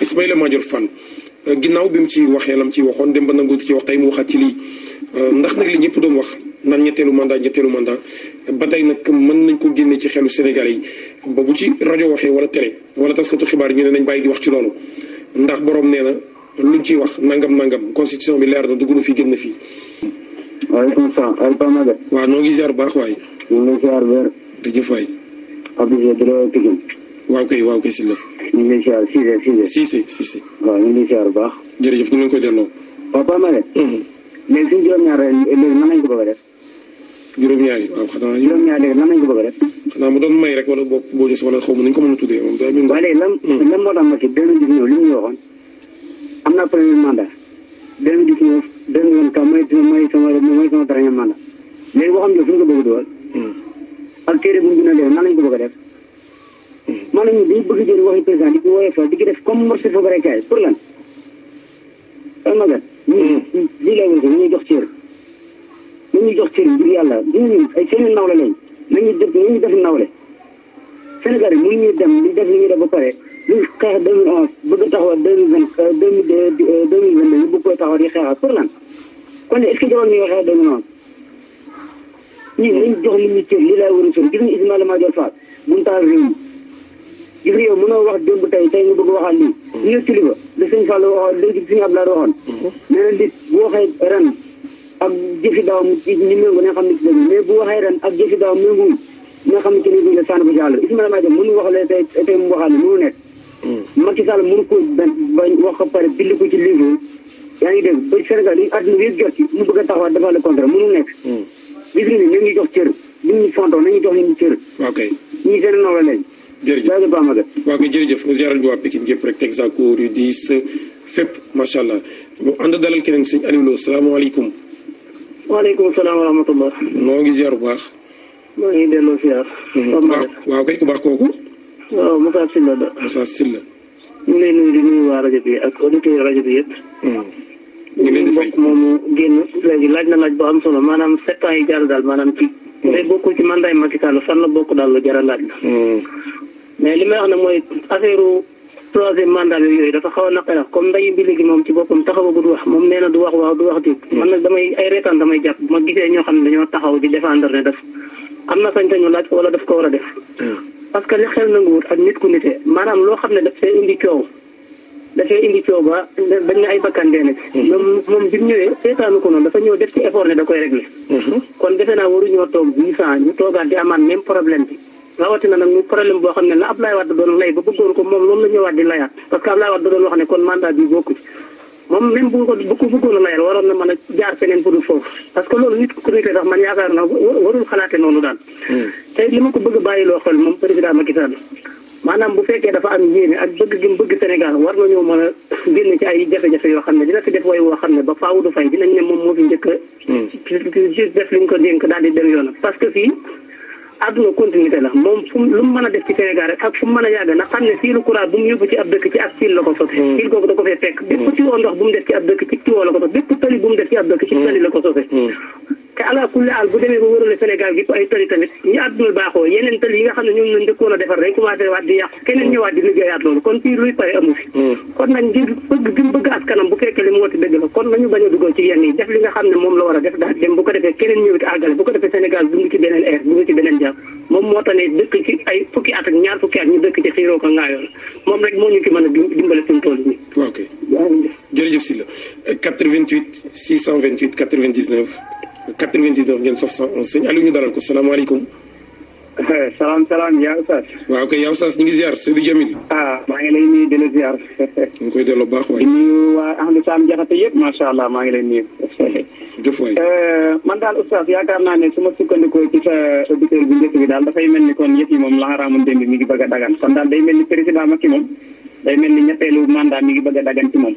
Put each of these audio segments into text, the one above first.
Ismaïla Madior Fall ginnaaw bi mu ci waxee lam ci waxoon dem ba nangu ci wax tey mu waxaat ci lii ndax nag li ñëpp doon wax naan ñetteelu mandat ba tey nag mën nañ ko génne ci xelu Sénégal yi ba bu ci rajo waxee wala télé wala taskatu xibaar yi ñu ne nañ bàyyi di wax ci loolu ndax borom nee na luñ ciy wax nangam constitution bi leer na dugg na fii génn na fii. waaleykum salaam Aliou Maguette. waaw noo ngi ziar bu baax waay. ñu ngi lay ziar wér. jërëjëf waay. Abdou Diop Pikine. waaw kay si la. ñu ngi lay ziar Cissé. waaw ñu ngi lay ziar bu baax. jërëjëf ñu ngi leen koy delloo. waaw Paa Maguette. léegi suñu juróom-ñaar léegi nan lañ ko bëgg a def. juróom-ñaari waaw xanaa. juróom-ñaar léegi nan lañ ko bëgg a def. xanaa mu doon may rek wala boo gis wala xaw ma nañ ko mën a tuddee moom. waaye léegi lan moo tax ma ci 2019 li ñu waxoon am naa premier mandat 2019 2024 mooy sama dernier mandat léegi waxam jo fu ñu ko bëgg a dugal. ak téere bu ñu gën a def nan lañ ko bëgg a def. maanaam ñu dañu bëgg jël waxi président di ko woyofal di ko def comme morceau foofu rek kaay pour lan. Paa Maguette. lii lay wërsëg nañuy jox cër nañuy jox cër ngir yàlla dinañu ay seen nawle lañ nañu def nawle Sénégal yi mënuñu dem li def li ñuy def ba pare lu xeex 2011 bëgg a taxawal 2022 ñu bëgg koy taxawal di xeexal pour lan kon est-ce que jamono ñuy xeex 2011 ñi nañ jox li ñu cër li lay wërsëg gis nga Ismaïla Madior Fall buñ taal réew mi gis nga yow mënoo wax démb tey nga bëgg waxaat lii ñu ne Tiliba li sëñ Fall waxoon léegi suñu Abdoulaye waxoon nee na li bu waxee ren ak jëfi daaw ñu méngo nga xam ne ci dëgg mais bu waxee ren ak jëfi daaw méngoowuñ nga xam ne ci dëgg la sànni ba jàll Ismaïla Madior mënu wax le tey mu waxaat li mënu nekk Macky Sall mënu ko bañ wax ko pare bind ko ci livre yaa ngi dégg ba Sénégal yi àdduna bi yëpp jot ci mu bëgg a taxawaat defal le contraire mënu nekk gis nga ni nañu jox cër li ñu fontoo nañu jox li ñu cër ñii seen nawla lañ jërëjëf waaw kay jërëjëf nga ziaral ñu waa Pikine gépp rek Texaco Rue 10 fépp macha allah ñu ànd dalal keneen sëñ Aliou Lo salaamaaleykum. waaleykum salaam wa rahmatullah. noo ngi ziar bu baax. maa ngi delloo ziar. waaw kay ku baax kooku. waaw Moussa Sylla da. Moussa Sylla. ñu ngi lay nuyu di nuyu waa rajo bi ak auditeurs rajo bi yëpp. ñu ngi leen di fay moomu génn léegi laaj na laaj bu am solo maanaam 7 ans yi jàll daal maanaam ci. day bokkul ci mandat Macky Sall fan la bokk daal lu jar a laaj la. mais li may wax nag mooy affaire troisième mandat bi yooyu dafa xaw a naqari comme ndayu bi léegi moom ci boppam taxawagul wax moom nee na du wax dégg man nag ay reetaan damay jàpp bu ma gisee ñoo xam ne dañoo taxaw di défendre ne daf am na sañ-sañu laaj wala daf ko war a def parce que li xel nanguwut ak nit ku nite maanaam loo xam ne dafay indi coow ba dañ ne ay bakkan dee na ci moom bi mu ñëwee seetaanu ko noonu dafa ñëw def ci effort ne da koy régler kon defe naa waruñoo toog 8 ans ñu toogaat di amaat même problème bi rawatina nag muy problème boo xam ne la Abdoulaye Wade doon lay ba bëggoon ko moom loolu la ñëwaat di layaat parce que Abdoulaye Wade doon wax ne kon mandat bi bokku ci moom même bu ko bëggoon a layal waroon na mën a jaar feneen pour foofu parce que loolu nit ku nite sax man yaakaar na warul xalaate noonu daal te li ma ko bëgg bàyyiloo xel moom président Macky Sall maanaam bu fekkee dafa am yéene ak bëgg gi mu bëgg Sénégal war nañoo mën a génn ci ay jafe-jafe yoo xam ne dina fi def way woo xam ne ba faawu du fay dinañ ne moom moo fi njëkk def li ñu ko dénk daal di dem yoonam parce que fii àdduna continuité la moom lu mu mën a def ci Sénégal rek ak fu mu mën a yàgg na xam ne fiilu courant bu mu yóbbu ci ab dëkk ci ab fiil la ko sote fiil googu da ko fee fekk bépp tiwoo ndox bu mu def ci ab dëkk ci tiwoo la ko sote bépp tali bu mu def ci ab dëkk ci tali la ko sote te ala kulli aal bu demee ba wërale Sénégal gi ay tali tamit ñu àdduna baaxoo yeneen tali yi nga xam ne ñoom lañ njëkkoon a defar rek commencé waat di yàqu keneen ñëwaat di liggéeyaat loolu kon fii luy pare amu fi kon nag ngir bëgg gi mu bëgg askanam bu fekkee li mu woti dëgg la kon nañu bañ a dugal ci yenn yi def li nga xam ne moom la war a def daal dem bu ko defee keneen ñëwiti àggale bu ko defee Sénégal dund ci beneen air dund ci beneen jàmm moom moo tax ne dëkk ci ay fukki at ak ñaar fukki at ñu dëkk ci xiiroo ko ngaayoon moom rek moo ñu ci mën a dimbale suñu tool yi ok jërëjëf Sylla 88 628 99 ngeen sof 111 sëñ Aliou ñu dalal ko salaamaaleykum. salaam yaa Oustaz. waaw kay yaa Oustaz ñu ngi ziar Seydou Jamil. maa ngi lay nuyu di la ziar. ñu ngi koy delloo baax waay. di nuyu waa ahlu Sam Jaxate yëpp macha allah maa ngi lay nuyu. jëf waay. man daal Oustaz yaakaar naa ne su ma sukkandikoo ci sa auditeur bu njëkk bi daal dafay mel ni kon yëf yi moom laxaraamu démb mi ngi bëgg a dagan kon daal day mel ni président Macky moom day mel ni ñetteelu mandat mi ngi bëgg a dagan ci moom.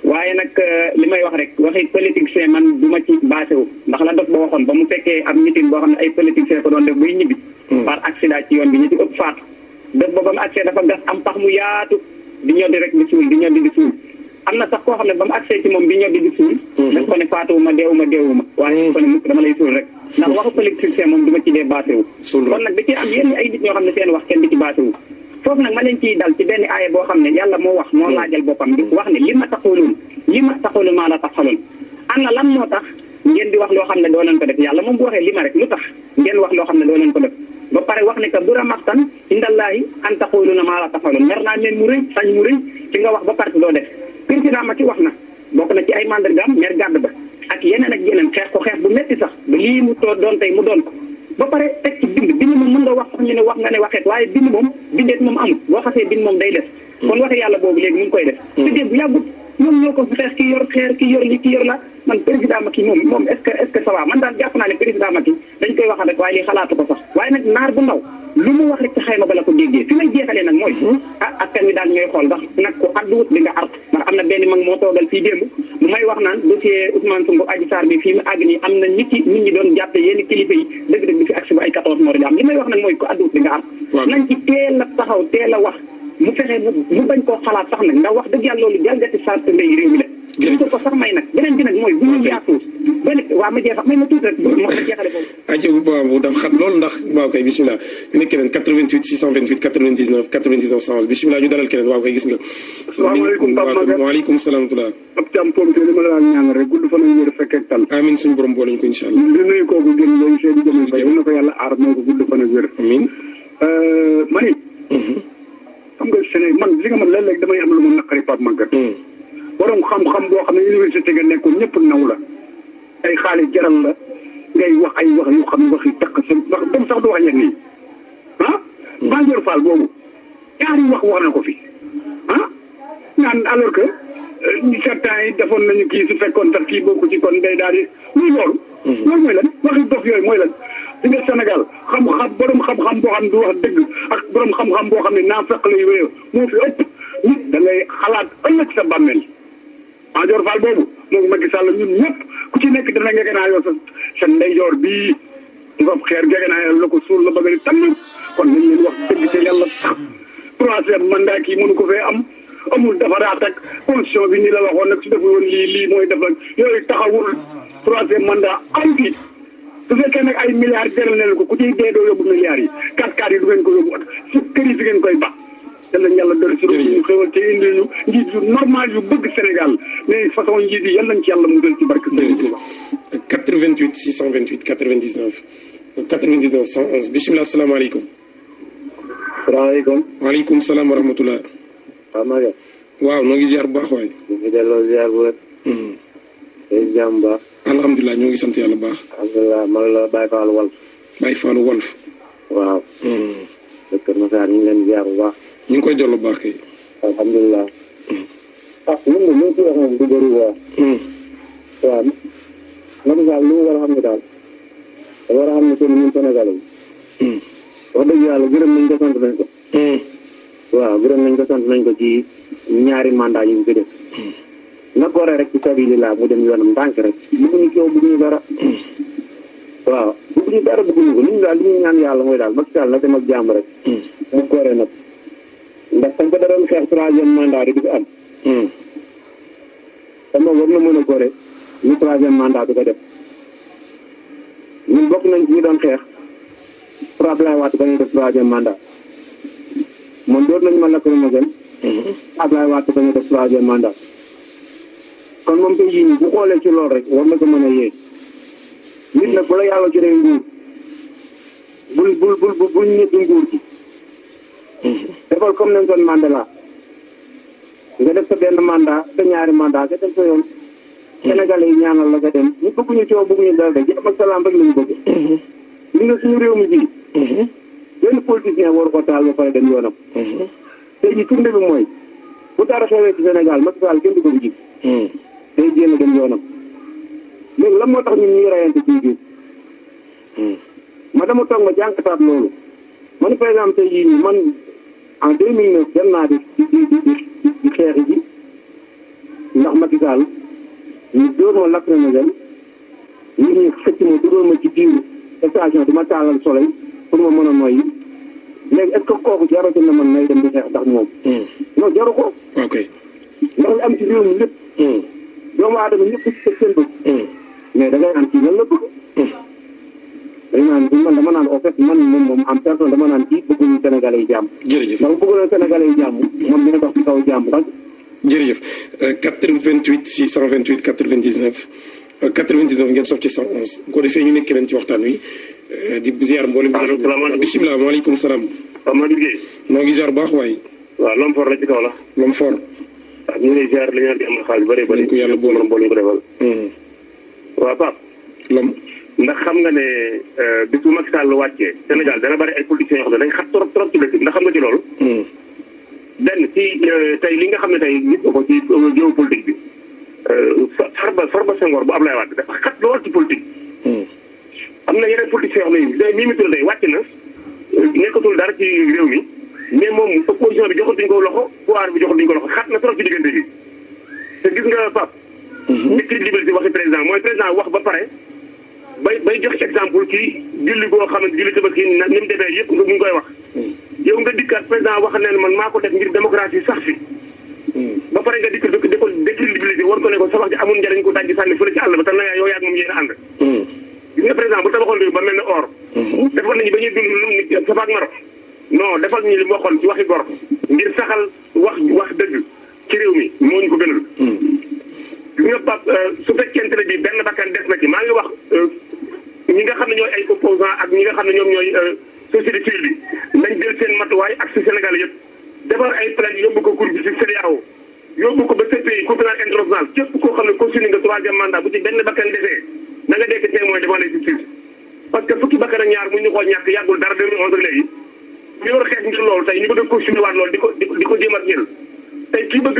waaye nag li may wax rek waxi politicien man du ma ci basé wu ndax la dof ba waxoon ba mu fekkee am meeting boo xam ne ay politicien ko doon def buy ñibbi par accident ci yoon bi ñu ci ëpp faatu def ba mu accès dafa gas am pax mu yaatu di ñoddi rek di suul di ñoddi di suul am na sax koo xam ne ba mu accès ci moom di ñoddi di suul daf ko ne faatuwuma deewuma waaye ko ne mukk dama lay suul rek ndax waxu politicien moom du ma ci dee basé wu kon nag da ci am yenn ay nit ñoo xam ne seen wax kenn di ci basé wu foofu nag ma leen ciy dal ci benn aaya boo xam ne yàlla moo wax moo laajal boppam di wax ne li ma taxawloon maa la taxaloon ana lan moo tax ngeen di wax loo xam ne doo leen ko def yàlla moom bu waxee li ma rek lu tax ngeen wax loo xam ne doo leen ko def ba pare wax ne que bu ramaxtan indallaahi an taxawloona maa la taxaloon mer naa leen mu rëy sañ mu rëy ci nga wax ba pare doo def président Macky wax na bokk na ci ay mandargaam mer gàdd ba ak yeneen ak yeneen xeex ko xeex bu metti sax ba lii mu doon tey mu doon ko ba pare teg ci bind moom mën nga wax sax ñu ne wax nga ne waxeet waaye bind moom bindeet moom amul boo xasee bind moom day def kon waxe yàlla boobu léegi mu ngi koy def te dee bu yàggut ñoom ñoo ko fi xeex ki yor xeer ki yor li ki yor la man président Macky moom est-ce que ça va man daal jàpp naa ne président Macky dañ koy waxal rek waaye lii xalaatu ko sax waaye nag naar bu ndaw lu mu wax rek ci xayma ba la ko déggee fi may jeexalee nag mooy askan wi daal ñooy xool ndax nag ko adduwut di nga art ndax am na benn mag moo toogal fii démb bu may wax naan dossier Ousmane Sonko Adji Sarr bi fii mu àgg nii am na nit ñi doon jàppe yenn kilifa yi dëgg-dëgg bi fi agsi ba ay 14 moo di am li may wax nag mooy ko adduwut di nga art nañ ci teel a taxaw teel a wax mu fexe mu bañ koo xalaat sax nag ndax wax dëgg yàlla loolu jalgati sart ndey réew mi la ñu ko sax may nag beneen bi nag mooy bu ñu yaatu benn waa ma jeexal may ma tuuti rek moo ma jeexale foofu ajo bu dafa xat loolu ndax waaw kay bisimilah ñu nekk keneen 88 628 99 99 111 bisimilah ñu dalal keneen waaw kay gis nga waaleykum salaam wa ab càmm pompe li ma la daan ñaan rek gudd fan ak wér fekkee tal amiin suñu borom boole ñu ko incha allah di nuyu kooku gën lay seen jëmee ba na ko yàlla aar moo ko gudd fan ak wér amiin ma ni xam nga Sénégal man li nga man léeg-léeg damay am lu mu naqari Pape Maguette borom xam-xam boo xam ne université nga nekkoon ñëpp naw la ay xaalis jaral la ngay wax ay wax yu xam ne wax yi takk sa wax dem sax du wax ñeg nii Madior Fall boobu ñaari wax na ko fi naan alors que certains yi defoon nañu kii su fekkoon tax kii bokku ci kon day daal di muy loolu mooy lan waxi dof yooyu mooy lan di nga Sénégal xam-xam borom xam-xam boo xam ne du wax dëgg ak borom xam-xam boo xam ne naa fekk lay wéyoo moo fi ëpp nit da ngay xalaat ëllëg sa bàmmeel Madior Fall boobu moom Macky Sall ñun ñëpp ku ci nekk dana ngegenaayoo sa ndeyjoor bii nga xeer ngegenaayoo la ko suul la bëgg ni tam kon nañ leen wax dëgg te yàlla sax troisième mandat kii mënu ko fee am amul defaraat ak constitution bi ni la waxoon nag su deful woon lii mooy def ak yooyu taxawul troisième mandat am fi su fekkee nag ay milliards jaral na leen ko ku ciy dee doo yóbbu milliards yi 4x4 yi du ngeen ko yóbbu su kër yi fi ngeen koy ba yàlla yàlla dër si réew ñu xewal te indi ñu njiit yu normal yu bëgg Sénégal mais façon njiit yi yàlla nañ ci yàlla mu dal ci barke Sëriñ Tuuba 88 628 99 99 111 bisimilah salaamaaleykum. salaamaaleykum. waaleykum salaam wa rahmatulah. waaw Maguette. waaw noo ngi ziar bu baax waaye. ñu ngi delloo ziar bu wér. tey jàmm baax. alhamdulilah ñoo ngi sant yàlla bu baax. alhamdulilah man la Baye Fall Walf. Baye Fall Walf. waaw. dëkk Kër Massar ñu ngi leen ziar bu baax. ñu ngi koy dellu bu baax kay. alhamdulilah. ñun de li ñu ci wax moom du bëri waaw. waaw. Macky Sall li mu war a xam ne daal. da war a xam ne que ñun Sénégalais yi. wax dëgg yàlla gërëm nañ ko sant nañ ko. waaw gërëm nañ ko sant nañ ko ci ñaari mandat yi ñu ko def. na ko rek ci sabilillah mu dem yoonam ndànk rek bëgguñu coow bëgguñu dara. waaw bëgguñu dara bëgguñu ko li ñu daal li ñu ñaan yàlla mooy daal Macky Sall na dem ak jàmm rek. mu kooree nag ndax comme que da doon xeex troisième mandat di ko am. te moom war na mën a kooree ñu troisième mandat di ko def ñun bokk nañ ci ñu doon xeex pour Abdoulaye Wade ba ñu def troisième mandat man doon nañu ma lakk ma gën. Abdoulaye Wade ba ñu def troisième mandat. kon moom tey jii nii bu xoolee ci loolu rek war na ko mën a yee nit nag bu la yàlla jëree nguur bul ñetti nguur gi defal comme nañ kon Mandela nga def sa benn mandat sa ñaari mandat nga def sa yoon Sénégalais yi ñaanal la nga dem ñu bëgguñu coow bëgguñu dara de jàmm ak salaam rek lañu bëgg li nga suñu réew mi ji benn politicien waru ko taal ba pare dem yoonam tey ji tournée bi mooy bu dara xewee ci Sénégal Macky Sall kenn du ko ji day jéem a dem yoonam léegi lan moo tax ñun ñuy rayante ci biir ma dama toog ma jànkataat loolu man par exemple tey jii nii man en 2009 dem naa di xeex ji ndax Macky Sall ñu dóor ma lacrymogène nit ñi xëcc ma dugal ma ci biir station di ma taalal soleil pour ma mën a noyyi léegi est-ce que kooku jaratu na man may dem di xeex ndax moom non jaru ko ok ndax li am ci réew mi lépp doomu aadama ñëpp ci seen bëgg mais da ngay am ci lan la bëgg dañ naan man dama naan en fait man moom en personne dama naan kii bëgguñu Sénégalais yi jàmm. jërëjëf ndax bëgguñu Sénégalais yi jàmm moom dina dox ci kaw jàmm rek. jërëjëf 88 628 99 99 ngeen sof ci 111 bu ko defee ñu nekk leen ci waxtaan wi di ziar mboolem. salaamaaleykum bisimilah maaleykum salaam. Amadou Gueye. noo ngi ziar bu baax waay. waaw l'homme fort la ci kaw la. l'homme fort. waaw ñu ngi lay ziar li ñu di am xaalis bëri bëri. ko yàlla boole ñu ko defal. waaw Pape. l'homme. ndax xam nga ne bis bu Macky Sall wàccee Sénégal dana bëri ay politiciens yoo xam ne dañ xat trop trop ci dëkk ndax xam nga ci loolu. benn ci tey li nga xam ne tey gis nga ko ci géopolitique bi. Farba Senghor bu Ablaye Wade dafa xat lool ci politique. am na yeneen politiciens yoo xam ne Mimi Touré tey wàcc na nekkatul dara ci réew mi mais moom opposition bi joxatuñ ko loxo pouvoir bi joxatuñ ko loxo xat na trop ci diggante bi te gis nga Pape. crédibilité waxi président mooy président wax ba pare bay jox exemple ci julli boo xam ne julli Tabaski ni mu demee yëpp nga mu ngi koy wax. yow nga dikkaat président wax ne man maa ko def ngir démocratie sax fi. ba pare nga dikk di ko décrédibilité war ko ne ko sa wax ji amul njëriñ ko dajji sànni fële ci àll ba te na yow yaa moom yéen a ànd. gis nga président bu tabaxoon réew ba mel ne or. defal nañu ba ñuy dund lu nit Safa ak Maroc. non defal ñu li mu waxoon ci waxi gor ngir saxal wax dëgg ci réew mi moo ñu ko gënal. gis nga Pape su fekkente ne bii benn bakkan des na ci maa ngi wax ñi nga xam ne ñooy ay opposants ak ñi nga xam ne ñoom ñooy société civile bi nañ jël seen matuwaay ak si Sénégal yëpp defar ay plainte yóbbu ko cour bi ci CEDEAO yóbbu ko ba CPI cour pénale internationale képp koo xam ne cautionné nga troisième mandat bu ci benn bakkan desee na nga dekk témoin devant la justice parce que fukki bakkan ak ñaar mu ñu koo ñàkk yàggul dara 2011 ak léegi ñu war a xeex ngir loolu tey ñu bëgg a cautionné waat loolu di ko jéem a jël tey ki bëgg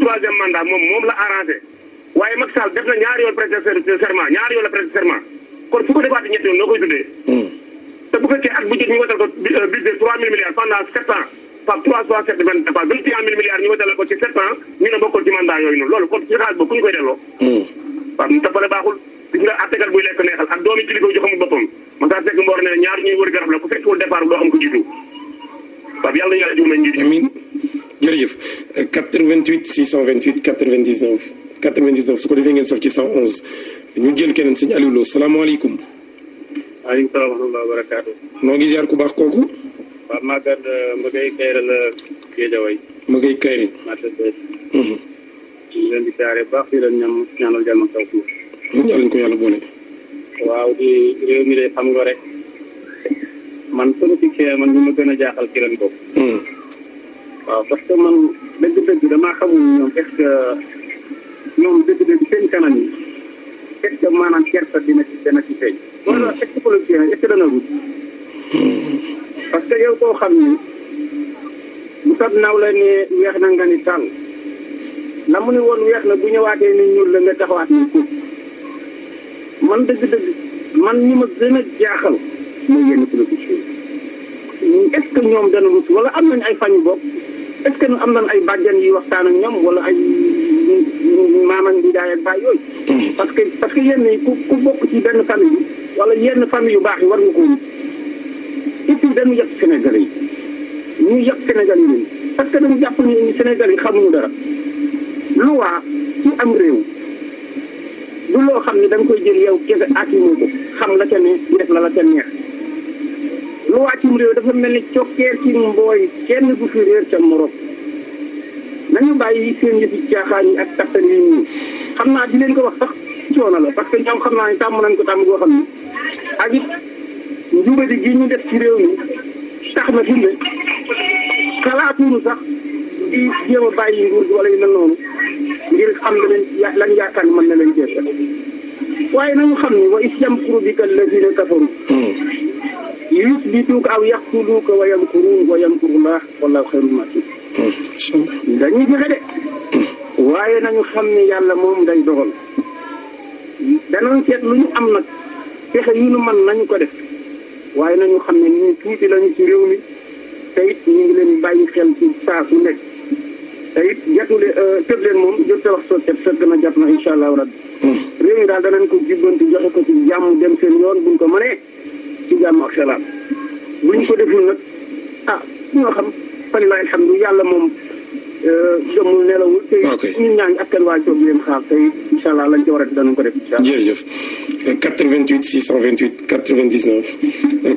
troisième mandat moom la arrangé waaye Macky Sall def na ñaari yoon prêter serment ñaari yoon la prêter serment kon su ko defaatee ñetti yoon noo koy tuddee. te bu fekkee at bu jot ñu watal ko budget 3000 milliards pendant 7 ans par 3 fois 7 21 000 milliards ñu watal ko ci 7 ans ñu ne bokkul ci mandat yooyu noonu loolu kon ci xaalis boobu ku ñu koy delloo. waaw mu tapale baaxul gis nga attekat buy lekk neexal ak doomi kilifa yu xamul boppam man saa fekk mboor ne ñaar ñuy wër garab la ku fekkul départ doo xam ko jiitu waaw yàlla na yàlla jiw nañ njiit. amiin jërëjëf 88 628 99 99 su ko defee ngeen sof ci 111 ñu jël keneen sëñ Aliou Lo salaamaaleykum. waaleykum salaam wa rahmatulah wa barakaatu. noo ngi ziar ku baax kooku. waaw Maguette Mbagay Kayre la Géejawaay. Mbagay Kayre. ñu leen di siyaare baax di leen ñaanal jàmm ak taw fii. yàlla ñu ko yàlla boole. waaw di réew mi de xam nga rek man politicien man ñu ma gën a jaaxal ci leen bopp. waaw parce que man dëgg-dëgg damaa xamul ñoom est-ce que ñoom dëgg-dëgg seen kanam yi est-ce que maanaam kersa dina ci feeñ. wala est-ce que politicien est-ce que dana wut. parce que yow koo xam ni bu sab naw la ne weex na nga ni tàll la mu ni woon weex na bu ñëwaatee ni ñuul la nga taxawaat ni suuf man dëgg-dëgg man ñi ma gën a jaaxal mooy yenn politiciens yi est-ce que ñoom dana wut wala am nañ ay famille bopp est-ce que am nañ ay bàjjan yi waxtaan ak ñoom wala ay maama di daay ak baay yooyu. parce que yenn yi ku bokk ci benn famille bi wala yenn famille yu baax yi war nga ko wut et puis dañu yàq Sénégalais yi ñu yàq Sénégalais yi parce que dañu jàpp ni Sénégalais yi xamuñu dara loi ci am réew du loo xam ne da nga koy jël yow kese akimoo ko xam la ca ne def la ca neex loi ci réew dafa mel ni cokkeer ci mbooy kenn du fi réer ca morom nañu bàyyi seen yëfi caaxaan yi ak kattan yi ñu xam naa di leen ko wax sax coono la parce que ñoom xam naa ne tàmm nañ ko tàmm goo xam ne ak it njubadi gi ñu def ci réew mi tax na fi mu ne xalaatuñu sax di jéem a bàyyi nguur gi wala yu mel noonu ngir xam ne lañ yaakaar ne mën na leen jeexal waaye nañu xam ne wa is yamkuru bika allazina kafaru yusbituuka aw yaqtuluuka wa yamkuruun wa yamkurullah wallahu xayrul maakirin dañuy joxe de waaye nañu xam ne yàlla moom day dogal danañ seet lu ñu am nag fexe yu nu mën nañu ko def waaye nañu xam ne ñu tuuti lañu ci réew mi te it ñu ngi leen bàyyi xel ci saa su nekk te it jatule tëb leen moom jot a wax soo teb fekk na jàpp na incha allahu rabbi réew mi daal danañ ko jubbanti joxe ko ci jàmm dem seen yoon buñ ko mënee ci jàmm ak salaam buñ ko deful nag ah ñoo xam falilahi alhamdu yàlla moom gëmul nelawul te ñun ñaa ngi askan waa coob leen xaar te incha allah lañ ci war a def danañ ko def incha allah jërëjëf 88 628 99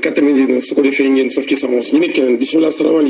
99 su ko defee ngeen sof ci sa mos ñu ne keneen bisimilah salaamaaleykum.